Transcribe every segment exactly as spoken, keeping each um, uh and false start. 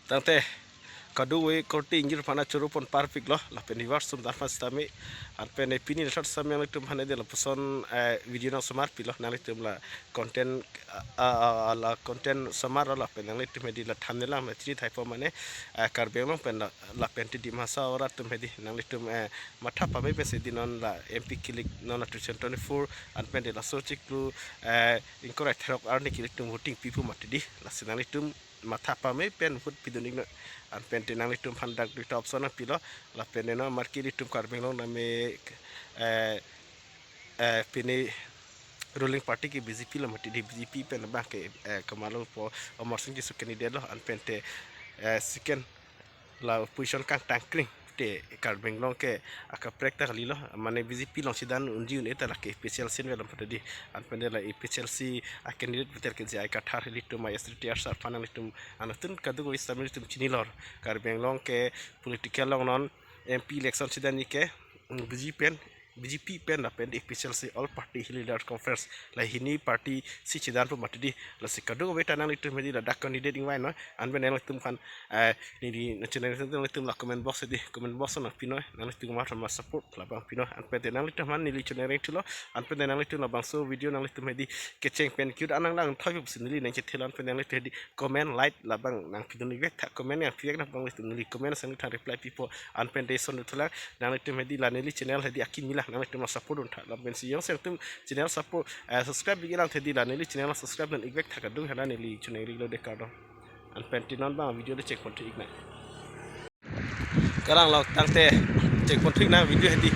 Tangte kadokave korte ingjir aphan choro pon parpiklo, lapen viewers atum aphan sitame, anpen pini lathot sitame nanglitum aphan hedi lapuson, eh, video nangsomarpilo, nanglitum la content, ah, ah, ah, la content somar lapen nanglitum hedi la thumbnail lang chini thaipo mane, eh, Karbi Anglong pen la, lapen te Dima Hasao arat atum hedi nanglitum, eh, matha pame pensi hedi non la M P kilik non two thousand twenty-four, anpen te laso chiklo, eh, ingkoi ra throk arni ke ilitum voting pipo mati hedi, lasi nanglitum matha pame pen vote pidun iknon, anpen te nanglitum aphan dak duita option nangpilo, lapen te non marki ilitum Karbi Anglong name, eh, eh, pini ruling party ke B J P lo mati hedi, B J P pen abang ke, eh, komatlo po, Amarsing Tisso candidate lo, anpen te, eh, second la opposition kangtang kring te Karbi Anglong ke akaprek ta kalilo, mane B J P along chidan unji un-e ta lake A P H L C nangvelo mati hedi, anpen te la A P H L C a candidate puter ke J I Kathar, ilitum a S T T R sir aphan nanglitum anuttin kadokave sitame ilitum chinilo, Karbi Anglong ke political along non M P election chidan ni ke, mm, B J P pen, B J P pen lapen A P H L C, All Party Leaders Conference, la hini party si chidanpo mati hedi, lasi kadokave ta nanglitum hedi ladak candidate ingvainon, anpen nanglitum aphan, eh, neli channel nanglitum la comment box hedi, comment box nangpinon, nanglitum matha ma support labang pinon, anpen te nanglitum aphan neli channel nangthulo, anpen te nanglitum labangso video nanglitum hedi kecheng pen cute anang lang thoi pusi neli nangchethulo, anpen nanglitum hedi comment, like labang nangpidun ikvek tha, comment nangpivek nang, nanglitum neli comment sang tha reply pipo, anpen te son thulang, nanglitum hedi la neli channel hedi akimi lang, nanglitum la support duntha, lapensi jongsi nangtum channel support, eh, subscribe bigi lang hedi la neli channel subscribe dun ikvek tha, kadung hala neli chuneng rilo de kardom. Anpen te non abang video le chek pon thu iknang. Kalang lo tangte chek pon thu iknang video hedi.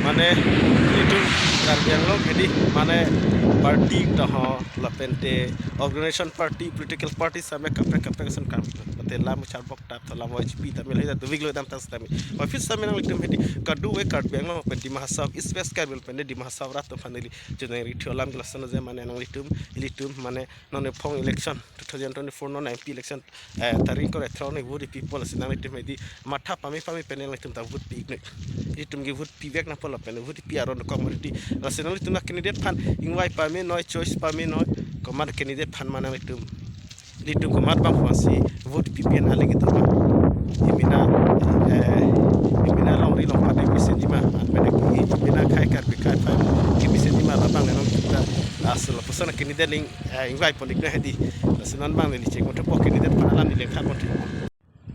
Mane ilitum Karbi Anglong hedi, mane party to ho, lapen te organization party, political party sitame kaprek kaprek ason kam. Mate lam charbok tap to lam H P tame hedi dovik lo dam tas tame. Office tame nanglitum hedi kadokave Karbi Anglong pen Dima Hasao, East West Karbi pen Dima Hasao arat atum aphan neli chuneng ri thu alam ke lason je, mane nanglitum, ilitum mane non ephong election two thousand twenty-four non M P election, eh, tarik ingkoi ra throk arni vote pi pu lasi nanglitum hedi matha pame pame pen nanglitum ta vote pi iknon. Ilitum ke vote pivek nangpo lapen vote pi aron kok mati hedi, lasi nanglitum la candidate aphan ingvai pamenoi, choice pamenoi, komat candidate aphan ma nanglitum, ilitum komat abang aphansi vote pi pen aling itum ma. Imina, eh, imina longri longpat ke mesen jima, anpen ke imina khai Karbi khai phai ke mesen jima, labang nanglitum ta asal lapuson candidate aling, eh, ingvai pon iknon hedi. Lasi non abang neli chek pon thupo, candidate aphan alam neli than pon thu.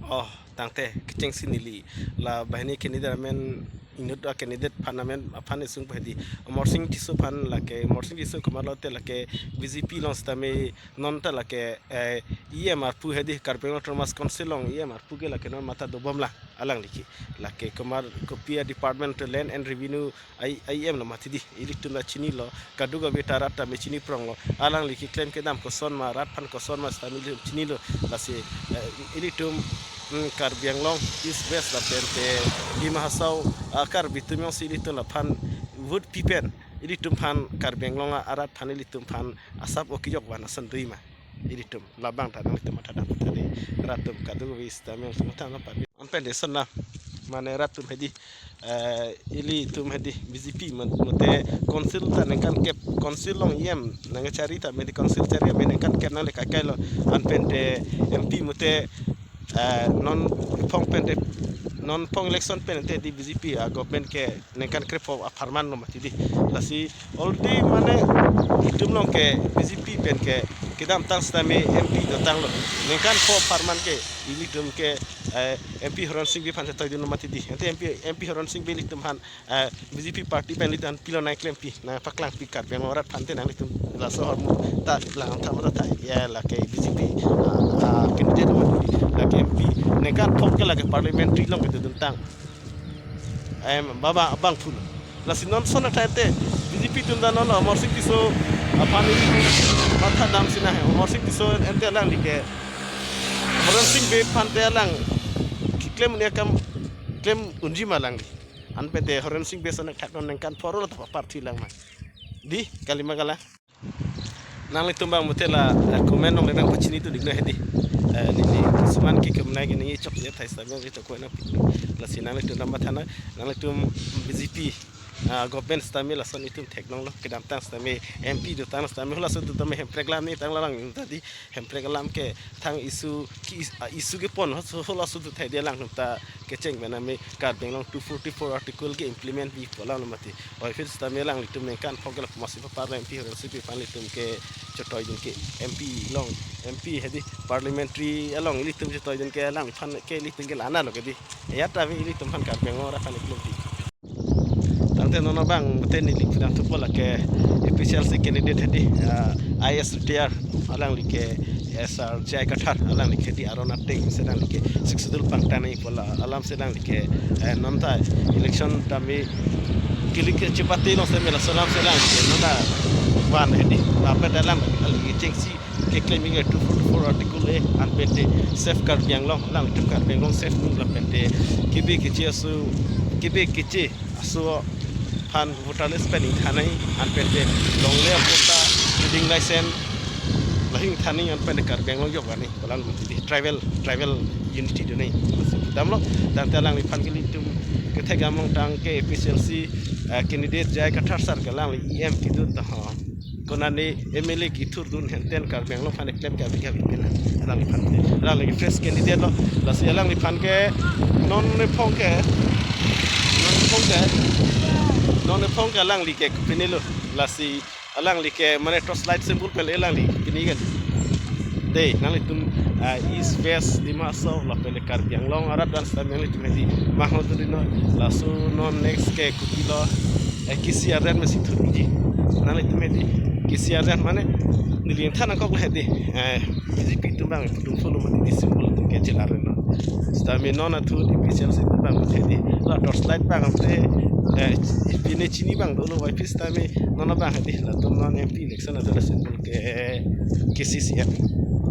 Oh, tangte kechengsi neli la banghini candidate amen, inut a candidate aphan amen aphan isungpo hedi. Amarsing Tisso aphan, lake Amarsing Tisso komatlo te lake B J P along sitame non ta lake, eh, E M arpu hedi, Karbi Anglong Autonomous Council along E M arpu ke lake non matha dobom lang, alangli ke. Lake komat kopi a department, Land and Revenue, I, I M lo mati hedi, ilitum la chinilo, kadokave ta rat tame chini pronglo, alangli keklem kedam koson ma, rat aphan koson ma sitame ilitum chinilo, lasi, eh, ilitum, mm, Karbi Anglong East West lapen te Dima Hasao, ah, Karbi atum jongsi ilitum laphan vote pi pen, ilitum aphan Karbi Anglong arat aphan ilitum aphan asap okijok van ason dui ma. Ilitum labang ta nanglitum matha dam tha hedi, rat atum kadokave sitame ilitum matha dam tha hedi. Anpen te son na, mane rat atum hedi, eh, ilitum hedi B J P mut-, mute council ta ningkan kep, council along E M nangchari ta mene council chari mene ningkan kep nangle kaikai lo, anpen te M P mute, eh, non ephong pen te, non ephong election pen te hedi B J P a government ke ningkan krepho apharman lo mati hedi. Lasi already mane itum along ke B J P pen ke kedamtang sitame M P dotanglo. Ningkan pho apharman ke ilitum ke, eh, M P Horensing Bey aphan chetoidunlo mati hedi. Ante M P, M P Horensing Bey ilitum aphan, eh, B J P party pen ilitum aphan pilo nangklempi, nangpaklangpi Karbi Anglong arat aphan te nanglitum laso ahormu ta lang tham ta tha, ya lake BJ P, ah, ah, candidate lo mati hedi. Lake M P ningkan pho ke lake parliamentary along keduduntang. Em, baba abang phun. Lasi non son athai te B J P atum ta non Amarsing Tisso aphan ilitum matha damsi nang he. Amarsing Tisso ante alangli ke Horensing Bey aphan te alang keklem un-e akam klem unji ma alangli. Anpen te Horensing Bey son athak non ningkan pho arlo ta party lang ma. Hedi, kali ma kali. Nanglitum abang mute la, eh, comment along le nangpachini tu dikna hedi. Eh, neli kisuman ke kemenai ke neli chokche thai sitame neli chokche nangpi. Lasi nanglitum nangmatha nang, nanglitum B J P ah, government sitame lason itum theklonglo, kedamtang sitame M P dotang sitame halaso atum tame Hemprek alam nangtanglo, alang tadi Hemprek alam ke thang issue ke is-, ah, issue kepon halaso atum thai dia, alangtum ta kecheng pen tame Karbi Anglong two forty-four article ke implement pipo alam lo mati. Oi, aphi sitame alanglitum ningkan phongke lapu masi papar M P horel si pi aphan ilitum kechotoi dunke, M P along, M P hedi parliamentary along ilitum chotoi dunke alangliphan ke ilitum ke lana lo ke di. Ya ta ave ilitum aphan Karbi Anglong arat aphan iklum pi. Tangte non abang te neli pidam thupo lake A P H L C candidate hedi, ah, I A S retired, alangli ke S R J I Kathar, alangli ke di aron ateng si alangli ke Sixth Schedule pangtang nangji pu alam si alangli ke, eh, non ta election tame kilik ke chepate lo sitame laso alam si alangli ke non ta van hedi. Lapen alam alangli ke chengsi keklem ke two forty-four article A anpen te Save Karbi Anglong, alangtum Karbi Anglong save mung lapen te kibi kichi asu, kibi kichi asu aphan voter list pen ingthan nangji, anpen te longle apota reading license lahei ingthan nangji, anpen te Karbi Anglong jok vani pu alam mati di, tribal, tribal unity do nangji. Damlo, tangte alangliphan ke ilitum kethek among tang ke A P H L C, eh, candidate J I Kathar sir ke alangli E M kedun ta ho. Konane M L A kethurdun henten Karbi Anglong aphan eklem ke abik abik pena. Alangliphan ke, alangli fresh candidate lo. Lasi alangliphan ke non nephong ke, non nephong ke, non nephong ke alangli ke kopine lo. Lasi alangli ke mane torchlight symbol pen alangli pini kan. Dei, nanglitum, ah, East, West, Dima Hasao, lapen Karbi Anglong arat dan sitame nanglitum hedi mahmo tu dino, laso non next ke kopilo, eh, K C Aryan masi thurji. Nanglitum hedi K C Aryan mane neli ingthan nangkok hedi, eh, B J P atum abang atum follow mati di symbol atum ke chelar no. Sitame non atum di A P H L C atum abang hedi, la torchlight abang te, eh, pine chini abang dolo, Y P sitame non abang hedi, latum non M P election atum symbol ke K C C N.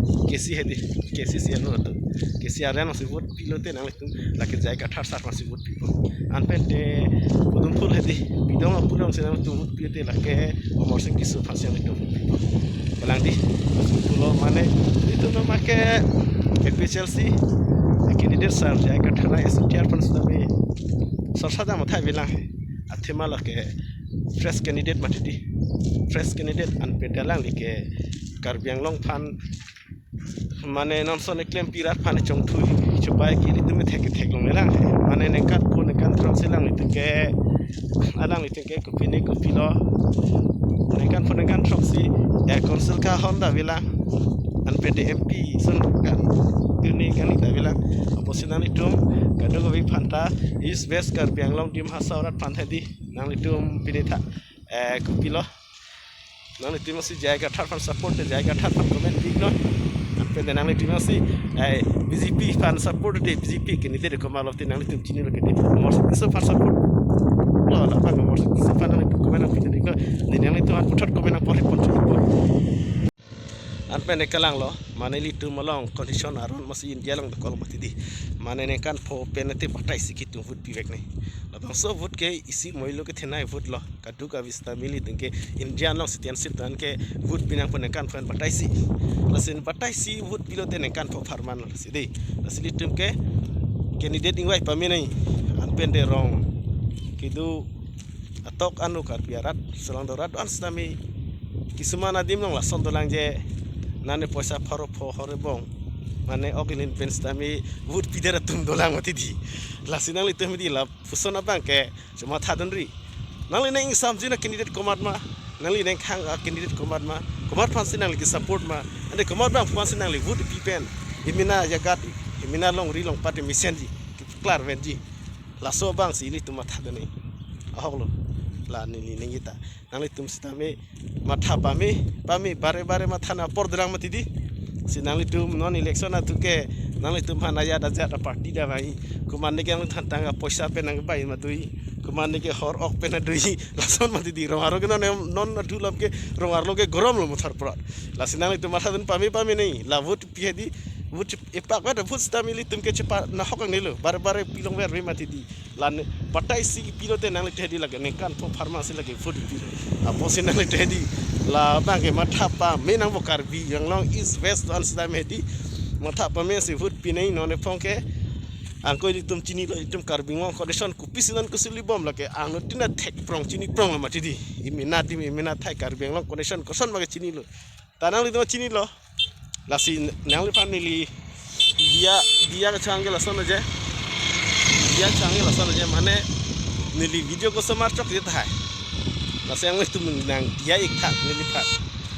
K C hedi, K C C N lo tu. K C Aryan masi vote pilote nanglitum lake J I Kathar sir masi vote pipo. Anpen te pudum phul hedi, bidong apudong si nanglitum vote pilote lake Amarsing Tisso aphan si nanglitum vote pipo. Balang di, pulo mane, itum no make A P H L C candidate sir J I Kathar S T R aphan sitame sorsa dam athai bilang he. Athema lake fresh candidate mati di. Fresh candidate anpen te alangli ke Karbi Anglong aphan mane non son eklem pi rat aphan chongthui chupai ke ilitum thek theklong elang. Mane ningkan pho ningkan throk si alanglitum ke, alanglitum ke kopine kopilo. Ningkan pho ningkan throk si, eh, council kahon ta avelang. Anpen te M P ason kan tuni kan ta avelang. Apotsi nanglitum kadokave aphan ta East West Karbi Anglong Dima Hasao arat aphan hedi nanglitum pini tha, eh, kopilo. Nanglitum si J I Kathar aphan support te J I Kathar aphan comment pi non. Anpen te nanglitum si, eh, B J P aphan support te B J P candidate komat lo te nanglitum chinilo ke di. Amarsing Tisso aphan support lo, la aphan Amarsing Tisso aphan nanglitum comment nangpi te ko. Di nanglitum aphan puthot comment nangpon pon. Anpen te kalanglo, mane ilitum along condition aron masi India along dokok mati di. Mane ningkan pho pen te batai si kitum vote pivek nangji. Labangso vote ke isi moilo kethenei vote lo. Kadokave sitame ilitum ke India along citizenship dan ke vote pinangpo ningkan pho batai si. Lason batai si vote pilote ningkan pho apharman lo si di. Lasi ilitum ke candidate ingvai pame nangji. Anpen te rong kedo atok anu Karbi arat, Solangdo arat an sitame kisuman adim along lason dolang je, nane poisa pharo pho hore bong, mane ok ilin pen sitame vote pidet atum dolang mati di. Lasi nanglitum hedi lapuson abang ke chomatha dunri. Nangli nang ingsamjin a candidate komat ma, nangli nang khang a candidate komat ma, komat aphan si nangli ke support ma, ante komat abang aphan si nangli vote pi pen, hemena jagat, hemena longri longpat mesenji, kepaklar venji. Laso abang si ilitum matha dun nangji. Ahok lo. La neli ningje ta. Nanglitum sitame matha pame, pame, bare bare matha na apor dolang mati di. Si nanglitum non election atum ke, nanglitum aphan ajat ajat a party davai. Komatne ke nanglitum aphan tang a poisa pen nangbai ma do-i. Komatne ke hor ok pen do-i. Lason mati di. Rong arlo ke non, non atum alam ke rong arlo ke gorom lo mothar prat. Lasi nanglitum matha dun pame pame nangji. La vote pi hedi, vote epak vet vote sitame ilitum ke chepa nahok ang nelo, bare bare pilong ver ve mati di. Lan batai si pilote nanglitum hedi lake ningkan pho apharman si lake vote pilo. Apotsi nanglitum hedi labang ke matha pame nangpo, Karbi Anglong East West an sitame hedi matha pame si vote pi nangji, non nephong ke Anke ilitum chinilo, ilitum Karbi Anglong condition kopisi non kosuli bom lake, angno tina thek prong chini prong mati di. Imena dim, imena thai Karbi Anglong condition koson ma ke chinilo. Ta nanglitum chinilo. Lasi nangliphan neli diya, diya kachang ke lason aja. Diya kachang ke lason aja, mane neli video kosomar chokche tahai. Lasi nanglitum nang diya ik tha neliphan.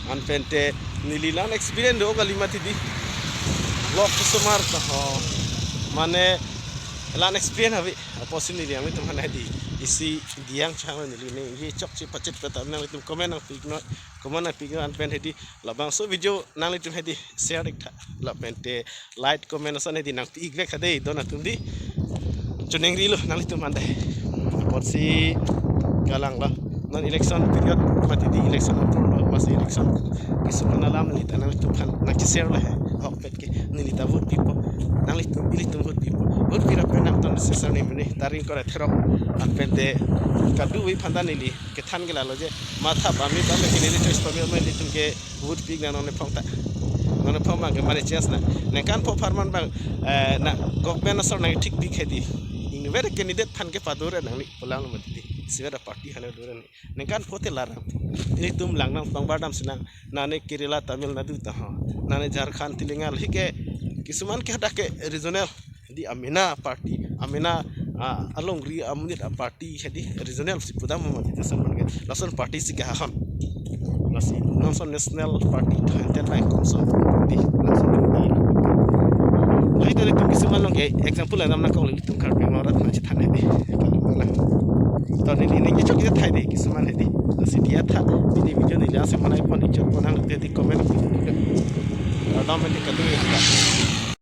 Anpen te neli la-an experience do kali mati di. Vlog kosomar ta ho. Mane la-an experience ave. Apotsi neli nanglitum aphan hedi isi diya kachang neli ningje chokche pachet peta nanglitum comment nangpi iknon, comment nangpi iknon, anpen hedi labangso video nanglitum hedi share ik tha, lapen te like comment ason hedi nangpi ik vek tha dei, don atum di. Chuning rilo nanglitum aphan dei. Apotsi kalang lo. Non election period mati di, election apor lo, masi election kisuman alam neli ta nanglitum aphan nangche-share lo he. Ahokpet ke neli ta vote pipo. Nanglitum, ilitum vote pipo. Vote pi ra pen nangtum sesar ni mene taring kora therok. Anpen te kadokave aphan ta neli kethan ke lalo je, matha pame pame ke neli choice pame pame ilitum ke vote pi ik nang nangnephong ta. Nangnephong abang ke mane chance na. Ningkan pho apharman abang, eh, na government asor nangthik pik hedi. Ingver candidate aphan ke padore nangli pulang lo mati di. Isivet aparty aphan dore nang. Ningkan pho te larang. Ilitum lang nang pangbar damsi nang. Nane Kerala, Tamil Nadu ta ho. Nane Jharkhand, Telangana, hike kisuman ke hadak ke regional di amena party, amena, ah, alongri amonit aparty hedi regional si pudam mati di ason abang ke. Lason party si kehahon. Lasi non ason national party tho enten lain komson di lason di. Lahai ta ilitum kisuman along ke example anam nangkok ilitum Karbi Anglong arat nangchethan hedi. Kali mana. To neli ningje chokche tahai dei kisuman hedi. Lasi diya tha, pini video neli la-ansi manai pon, ik chokpon, nanglitum hedi comment. Kardom hedi kadu ya.